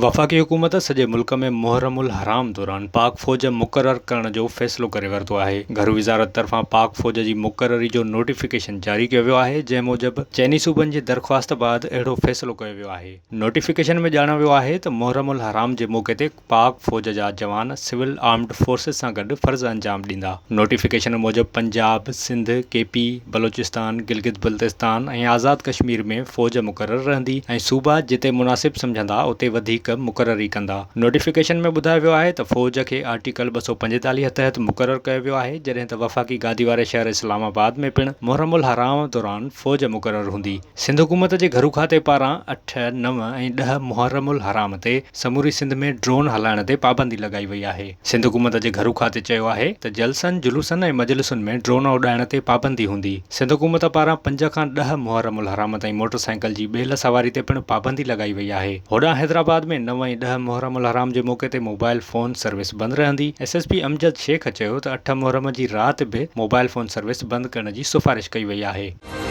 وفاقي حڪومت سڄي ملڪ ۾ محرم الحرام دوران پاڪ فوج مقرر ڪرڻ جو فيصلو ڪري ورتو آهي. گهرو وزارت طرفان پاڪ فوج جي مقرري جو نوٽيفڪيشن جاري ڪيو ويو آهي، جنهن موجب چئني صوبن جي درخواست بعد اهڙو فيصلو ڪيو ويو آهي. نوٽيفڪيشن ۾ ڄاڻايو ويو آهي ته محرم الحرام جي موقعي تي پاڪ فوج جا جوان سول آرمڊ فورسز سان گڏ فرض انجام ڏيندا. نوٽيفڪيشن موجب پنجاب، سنڌ، ڪي پي، بلوچستان، گلگت بلتستان ۽ آزاد ڪشمير ۾ فوج مقرر رهندي ۽ صوبا جتي مناسب سمجهندا اتي وڌيڪ مقرري ڪندا. نوٽيفڪيشن ۾ ٻڌايو ويو آهي ته فوج کي آرٽيڪل 245 تحت مقرر ڪيو ويو آهي جڏهن ته وفاقي گادي واري شهر اسلام آباد ۾ پڻ محرم الحرام دوران فوج مقرر هوندي. سنڌ حڪومت جي گهرو کاتي پاران اٺ، نو ۽ ڏهه محرم الحرام تي سموري سنڌ ۾ ڊرون هلائڻ تي پابندي لڳائي وئي آهي. سنڌ حڪومت جي گهرو کاتي چيو آهي ته جلسن، جلوسن ۽ مجلسن ۾ ڊرون اڏائڻ تي پابندي هوندي. سنڌ حڪومت پاران پنج کان ڏهه محرم الحرام تائين موٽر سائيڪل جي ٻيلهه سواري تي پڻ پابندي لڳائي وئي آهي. هوڏانهن حيدرآباد ۾ نو ۽ ڏهه محرم الحرام جي موقعي تي موبائل فون سروس بند رهندي. S S P Amjad Shaikh چيو ته اٺ محرم جي رات به موبائل فون سروس بند ڪرڻ جي سفارش ڪئي وئي آهي.